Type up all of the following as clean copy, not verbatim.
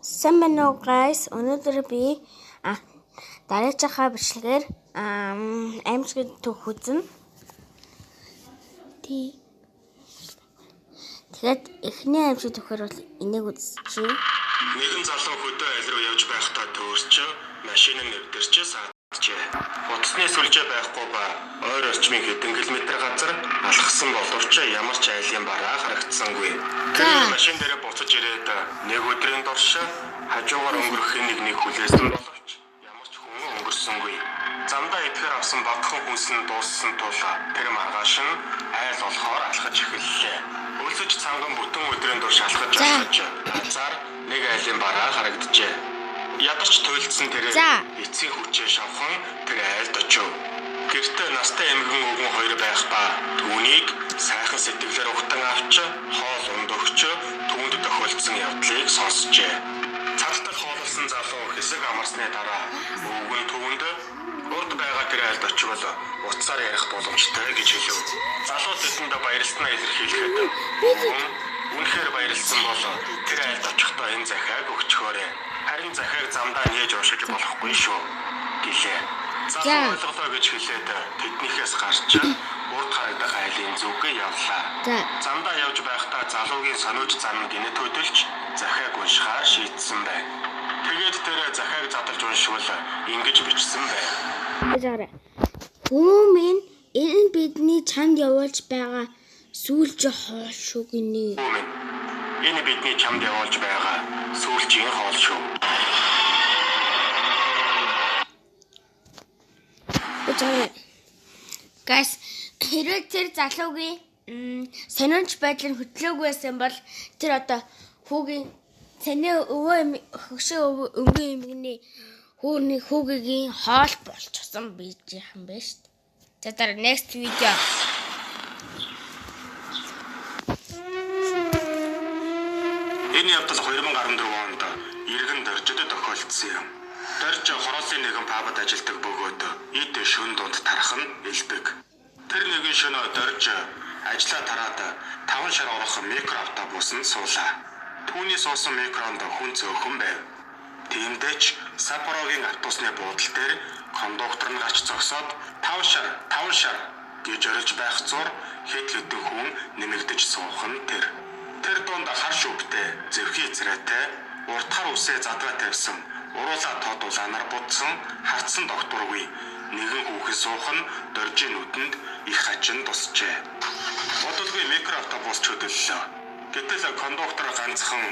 Сайн байна уу guys? Өнөөдөр би дараачихаа бичлэгээр аимшигын түүх үзнэ. Тэгээд эхний аимшиг түүхээр бол энийг үзчихье. Нэгэн залуу хөдөө айл руу явж байхдаа төөрч машин нь нэвтэрч сааджээ. Утасны сүлжээ байхгүй ба ойр орчмын хэдэн километр газар алхсан боловч ямар ч айлын бараа харагдсангүй. Тэр машин дээрээ буцаж ирээд нэг өдрийн турш хажуугаар өнгөрөх нэг хүлээсэн боловч ямар ч хүн өнгөрсөнгүй. Замдаа идэхээр авсан багахан хүнс нь дууссан тул тэр маргааш нь айл болохоор алхаж эхэллээ. Өлсөж цанган бүтэн өдрийн турш алхаж газар нэг айлын бараа харагджээ. Ядарч туйлдсан тэрээр эцсийн хүчээ шавхан тэр айлд очив. Гэртээ настай эмгэн өвгөн хоёр байх ба түүнийг сайхан сэтгэлээр ухтан авч хоол унд өгч түүнд тохиолдсон явдлыг сонсжээ. Цадтал хооллосон залуу хэсэг амарсны дараа өвгөн түүнд урд байгаа тэр айлд очивол утсаар ярих боломжтой гэж хэлв. Залуу тэдэнд баярлалаа илэрхийлэхэд өвгөн үнэхээр баярлсан бол тэр айлд очихдоо энэ захиаг өгчхөөрэй. Харин захиаг замдаа нээж уншиж болохгүй шүү гэлээ. Залуу ойлголоо гэж хэлээд тэднийхээс гарч урд харагдах айлын зүггээ явлаа. Замдаа явж байхдаа залуугийн сониуч зам гинэт хөдөлж захиаг уншихаар шийдсэн байв. Тэгээд тэр захиаг задлж уншвал ингэж бичсэн байв. Хүү минь, энэ бидний чамд явуулж байгаа сүүлчийн хоол шүү гинэ. Хүү минь, энэ бидний чамд явуулж байгаа сүүлчийн хоол шүү. Guys, хэрвээ тэр залуугийн сониуч байдлыг хөтлөөгүй байсан бол тэр одоо хүүгийн саний өвөө хөгшин өвөө өнгөн эмгэний хүүний хүүгийн хоол болчихсон байж юм байна шүү дээ. За дараа next video. Энэ явдал 2014 онд иргэн Доржид тохиолдсон юм. Дорж хорооллын нэгэн пабд ажилладаг бөгөөд эд шөнө дунд тарах нь элбэг. Тэр нэгэн шөнө Дорж ажлаа тараад 5 шар орох микро автобусанд суулаа. Түүний суусан микронд хүн цөөхөн байв. Тиймдээ ч Саппорогийн автобусны буудал дээр кондуктор нь гарч зогсоод 5 шар 5 шар гэж орилж байх зур хэд хэдэн хүн нэмэгдэж суух нь тэр. Тэр дунд хар шүбтэй, зэвхий царайтай, урт хар үсээ задгаа тавьсан, уруулаа тод улаанаар будсан, харцсан докторгүй нэгэн хүүхэн суух нь Доржийн нүдэнд их хачин тусчээ. Бодолгүй микро автобус чөдөөллөө. Гэтэл кондуктор ганцхан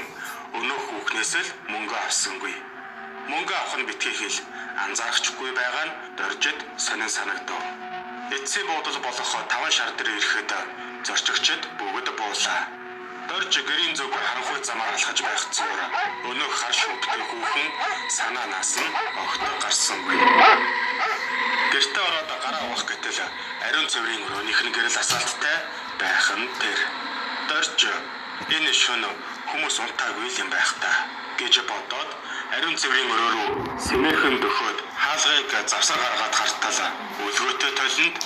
өнөөх хүүхнээс л мөнгө авсангүй. Мөнгө авах нь битгий хэл, анзаарчихгүй байгаа нь Доржид сонин санагдав. Эцсийн буудал болох 5 шар дээр ирэхэд зорчигчид бүгд буулаа. Дорж гэрийн зүг харанхуй замаар алхаж байх зуур өнөөх хар шүбтэй хүүхэн санаанаас нь огт гарсангүй. Гэртээ ороод гараа угаах гэтэл ариун цэврийн өрөөнийх нь гэрэл асаалттай байх нь тэр. Дорж энэ шөнө хүмүүс унтаагүй юм байх та гэж бодоод ариун цэврийн өрөө рүү сэмэрхэн дөхөөд хаалгыг завсар гаргаад хартал өлгөөтэй толинд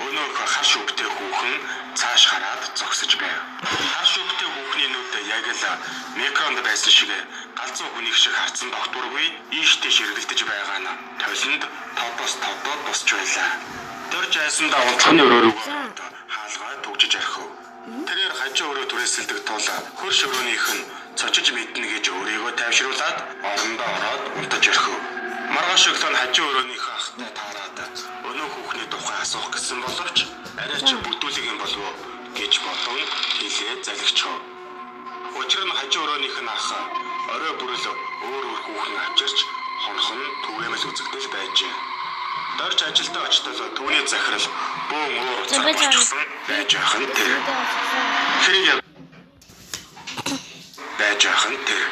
өнөөх хар шүбтэй хүүхэн цааш хараад зогсож байв. Хар шүбтэй хүүхний нүд яг л микронд байсан шиг галзуу хүнийх шиг харцсан докторгүй ийш тийш эргэлдэж байгаа нь толинд тодоос тодоо тусч байлаа. Дорж айсандаа унтлагын өрөө рүү хаалгаа түгжиж орхив. Тэрээр хажуу өрөө түрээсэлдэг тул хөрш өрөөнийх нь цочиж мэднэ гэж өөрийгөө тайвшруулад орондоо ороод унтаж орхив. Маргааш өглөө нь хажуу өрөөнийхөө ахтай таарад өнөө хүүхний тухай асуух гэсэн боловч арай ч бүтүүлэг юм болов уу гэж бодон хэлээ залгичв. Учир нь хажуу өрөөнийх нь ах орой бүрэл өөр өөр хүүхэн авчирч хонох нь түгээмэл үзэгдэл байжээ. Дорж ажилдаа очтол түүний захирал бөөн уур уцаар болчихсон байж байх нь тэр. Хэрэг байж байх нь тэр.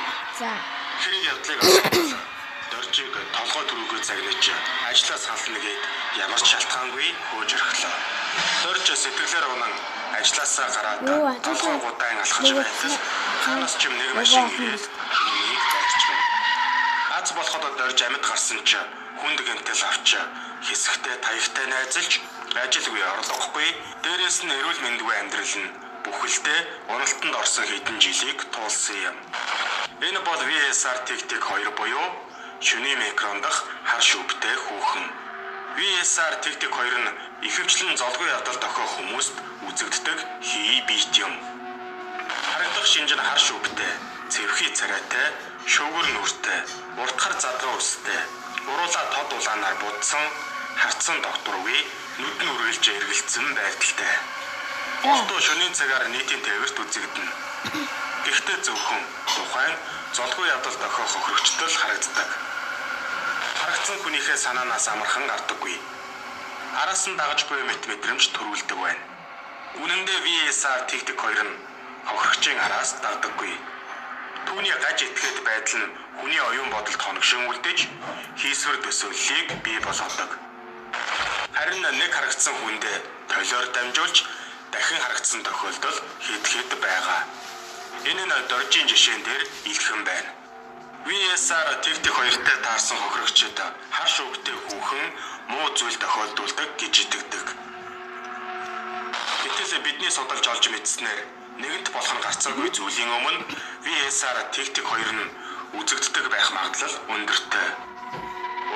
Хэрэг явдлыг асуувал Доржийг толгой түрүүгээ загнаж ажлаас хална гэд ямар ч шалтгаангүй хөөж орхилоо. Дорж сэтгэлээр унан ажлаасаа гараад толгой гудаан алхаж байтал хаанаас ч юм нэг машин ирээд үүнийг дайрчвэ. Аз болоход Дорж амьд гарсан ч хүнд гэмтэл авч хэсэгтээ таягтай найзалж ажилгүй орлогогүй дээрээс нь эрүүл мэндгүй амьдрал нь бүхэлдээ уналтанд орсон хэдэн жилийг туулсан юм. Энэ бол VSR тэг 2 буюу шөнийн микрон дах хар шүбтэй хүүхэн. VSR тэг 2 нь ихэвчлэн золгүй явдал тохиох хүмүүст үзэгддэг хий биет юм. Харагдах шинж нь хар шүбтэй, цэвхий царайтай, шөвгөр нүртэй, уртхар задгай үстэй, уруулаа тод улаанаар будсан, харцсан докторгүй нүд нь үргэлж эргэлцсэн байдалтай. Голдуу шөнийн цагаар нийтийн тээвэрт үзэгдэнэ. Гэхдээ зөвхөн тухайн золгүй явдал тохиох хохирогчдод л харагддаг. Харагдсан хүнийхээ санаанаас амархан гардаггүй. Араас нь дагаж буй мэт мэдрэмж төрүүлдэг байна. Үнэн дээр VSR тэг 2 нь хохирогчийн араас дагдаггүй. Түүний гаж этгээд байдал нь хүний оюун бодолд хоногшин үлдэж, хийсвэр төсөөллийг бий болгодог. Харин нэг харагдсан хүндээ толиор дамжуулж дахин харагдсан тохиолдол хэд хэд байгаа. Энэ нь доржийн жишээн дээр илхэн байна. VSR тэг 2-тай таарсан хохирогчид хар шүүгтэй хүүхэн муу зүйл тохиолдуулдаг гэж итгэдэг. Гэтэл бидний судалж олж мэдснээр нэгэнт болох нь гарцаагүй зүйлийн өмнө VSR тэг 2 нь үзэгддэг байх магадлал өндөртэй.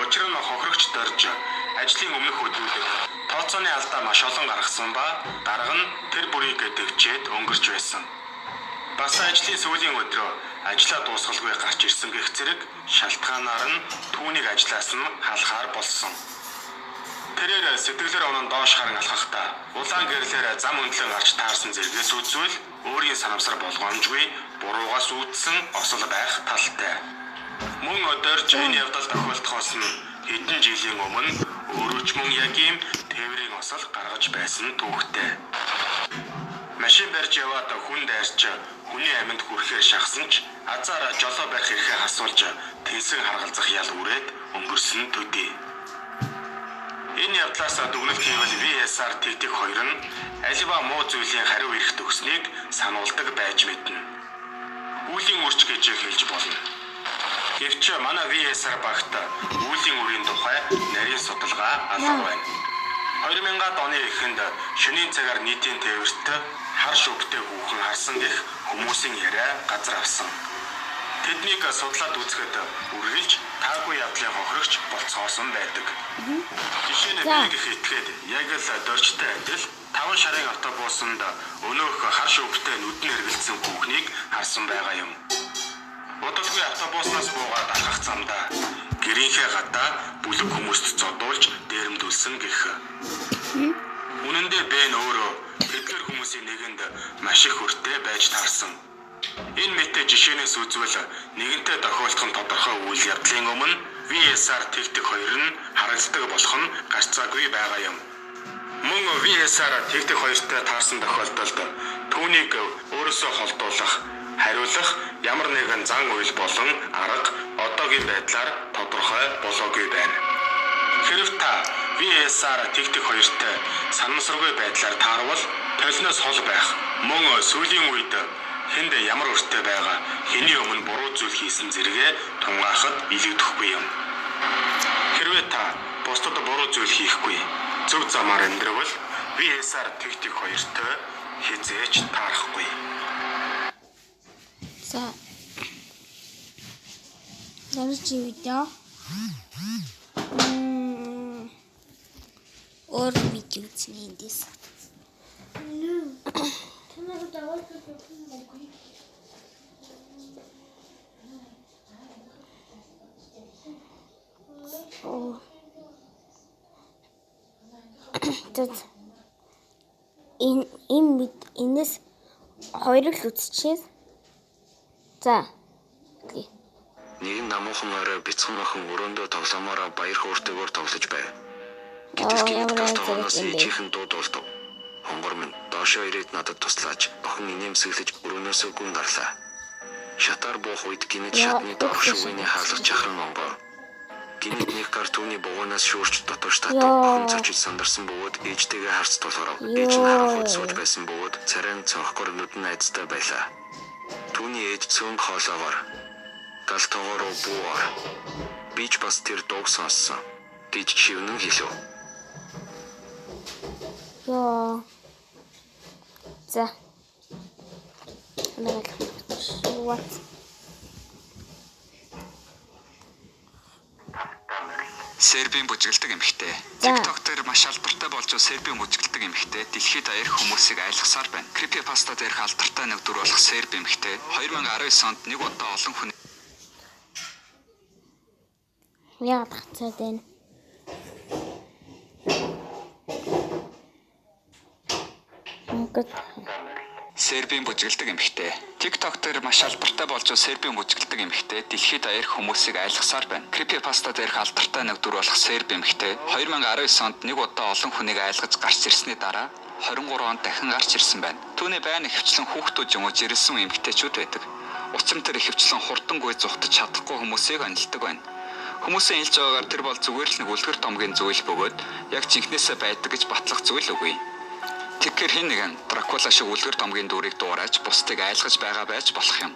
Учир нь хохирогч дорж ажлын өмнөх өдрүүдэд тооцооны алдаа маш олон гаргасан ба дарга нь тэр бүрийг дэвчээд өнгөрч байсан. Бас ажлын сүүлийн өдрөө ажлаа дуусгалгүй гарч ирсэн гэх зэрэг шалтгаанаар нь түүнийг ажлаас нь халахаар болсон. Тэрээр сэтгэлээр унан доош харан алхахдаа улаан гэрлээр зам өндлөн гарч таарсан зэргээс үзвэл өөрийн санамсар болгоомжгүй буруугаас үүдсэн осол байх талтай. Мөн дорж энэ явдал тохиолдохоос нь хэдэн жилийн өмнө өөрөө ч мөн яг ийм тээврийн осол гаргаж байсан түүхтэй. Машин барьж яваад хүн дайрч хүний амьд хүрэхээр шахсан ч азаараа жолоо барих эрхээ асуулж тэнсэн харгалзах ял үрээд өнгөрсөн төдий. Энэ явдлаас дүгнэлт хийвэл VSR тэг 2 нь аливаа муу зүйлийн хариу эрх төгснийг сануулдаг байж мэднэ. Үүлийн үрч гэж хэлж болно. Гэвч манай VSR багт үүлийн үрийн тухай нарийн судалгаа алга байна. 2000-ад оны эхэнд шөнийн цагаар нийтийн тээвэрт хар шүбтэй хүүхэн харсан гэх хүмүүсийн яриа газар авсан. Тэднийг судлаад үзэхэд үргэлж таагүй явдлын хохирогч болцгоосон байдаг. Жишээ нь би гэх этгээд яг л доржтой адил 5 шарын автобусанд өнөөх хар шүбтэй нүдэн эргэлцсэн хүүхнийг харсан байгаа юм. Удалгүй автобуснаас буугаад алхах замдаа гэрийнхээ гадаа бүлэг хүмүүст зодуулж дээрэмдүүлсэн гэх. Үнэн дээр Бэн өөрөө тэдгэр хүмүүсийн нэгэнд маш их өртэй байж таарсан. Энэ мэдээ жишээнээс үзвэл нэгэнтээ тохиолдох нь тодорхой үйл явдлын өмнө VSR тэг 2 нь харагддаг болох нь гарцаагүй байгаа юм. Мөн VSR тэг 2-тай таарсан тохиолдолд түүнийг өөрөөсөө холдуулах, хариулах ямар нэгэн зан үйл болон арга одоогийн байдлаар тодорхой болоогүй байна. Хэрв та VSR тэг 2-тай санамсаргүй байдлаар таарвал толиноос хол байх, мөн сүүлийн үед хэнд ямар өртэй байгаа, хэний өмнө буруу зүйл хийсэн зэрэгээ тунгаахад илэгдэхгүй юм. Хэрвээ та бусдад буруу зүйл хийхгүй, зөв замаар амьдравал VSR тэг 2-тай хизээж таарахгүй. За. Дараагийн видео. Өөр видео үзнэ эндээс. Оо. Энэ энэс хоёрыг л үзчихээ. За. Нэгэн намуухан орой бяцхан охин өрөөндөө тоглоомоороо баяр хөөртэйгээр тоглож байв. Гэтэл гинт гал тогооноос ээжийнх нь дуу дуулдав. Хонгор минь доошоо ирээд надад туслаач. Охин инээмсэглэж өрөөнөөсөө гүн гарлаа. Шатаар буух үед гинэт шатны доорх шүгэний хаалга чахран онгоо. Гинэт нэг гар түүний бугуунаас шүүрч дотоош татав. Охин цочиж сандарсан бөгөөд ээжтэйгээ харц тулгарав. Ээж нь харанхуйд сууж байсан бөгөөд царай нь цонхгор нүд нь айдастай байлаа. Түүний ээж цөөнг хоолоогоор гал тогоо руу буугаар би ч бас тэр дууг сонссон гэж шивнэн хэлв. Йоо. За. What? Сербийн бүжгэлдэг эмэгтэй. TikTok дээр маш алдартай болж буй сербийн бүжгэлдэг эмэгтэй дэлхийд даяарх хүмүүсийг айлгасаар байна. Creepypasta дээрх алдартай нэг дүр болох серб эмэгтэй 2019 онд нэг удаа олон хүн Яагаад гацаад байна? Монгол Сербийн бүжгэлдэг эмэгтэй. TikTok дээр маш алдартай болж буй сербийн бүжгэлдэг эмэгтэй дэлхийд даяарх хүмүүсийг айлгасаар байна. Creepypasta дээрх алдартай нэг дүр болох серб эмэгтэй 2019 онд нэг удаа олон хүнийг айлгаж гарч ирсний дараа 23 онд дахин гарч ирсэн байна. Түүний байна ихэвчлэн хүүхдүүд юм уу жирэлсэн эмэгтэйчүүд байдаг. Учир нь тэр ихэвчлэн хурдангүй зүхтэж чадахгүй хүмүүсийг онилдог байна. Хүмүүсийн хэлж байгаагаар тэр бол зүгээр л нэг үлгэр домгийн зүйл бөгөөд яг жинхнээсээ байдаг гэж батлах зүйл үгүй. Тэгэхээр хэн нэгэн Дракула шиг үлгэр домгийн дүрийг дуурайж бусдыг айлгаж байгаа байж болох юм.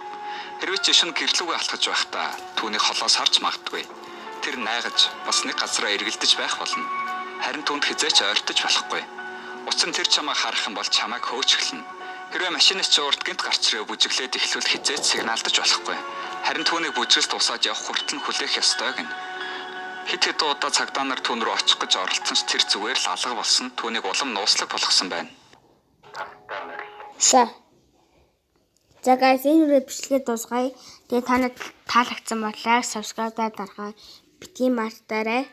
Хэрвээ чи шөнө гэрлүүгээ алхаж байхдаа түүнийг холоос харж магадгүй. Тэр найгаж бас нэг газараа эргэлдэж байх болно. Харин түүнд хэзээ ч ойртож болохгүй. Учир нь тэр чамайг харах юм бол чамайг хөөж эхэлнэ. Хэрвээ машинаас чи урд гинт гарч ирээ бүжиглээд эхлүүл хэзээ ч сигналдаж болохгүй. Харин түүнийг бүжгэлд тусаад явах хүртэл нь хүлээх ёстой гэнэ. Хэд хэдэн удаа цагдаа нар түүн рүү очих гэж оролдсон ч тэр зүгээр л алга болсон түүнийг улам нууцлаг болгосон байна. За. За guys, энэ үрээ бичлэгээ дуусгая. Тэгээ та нарт таалагдсан бол like, subscribe дарахаа битгий мартаарай.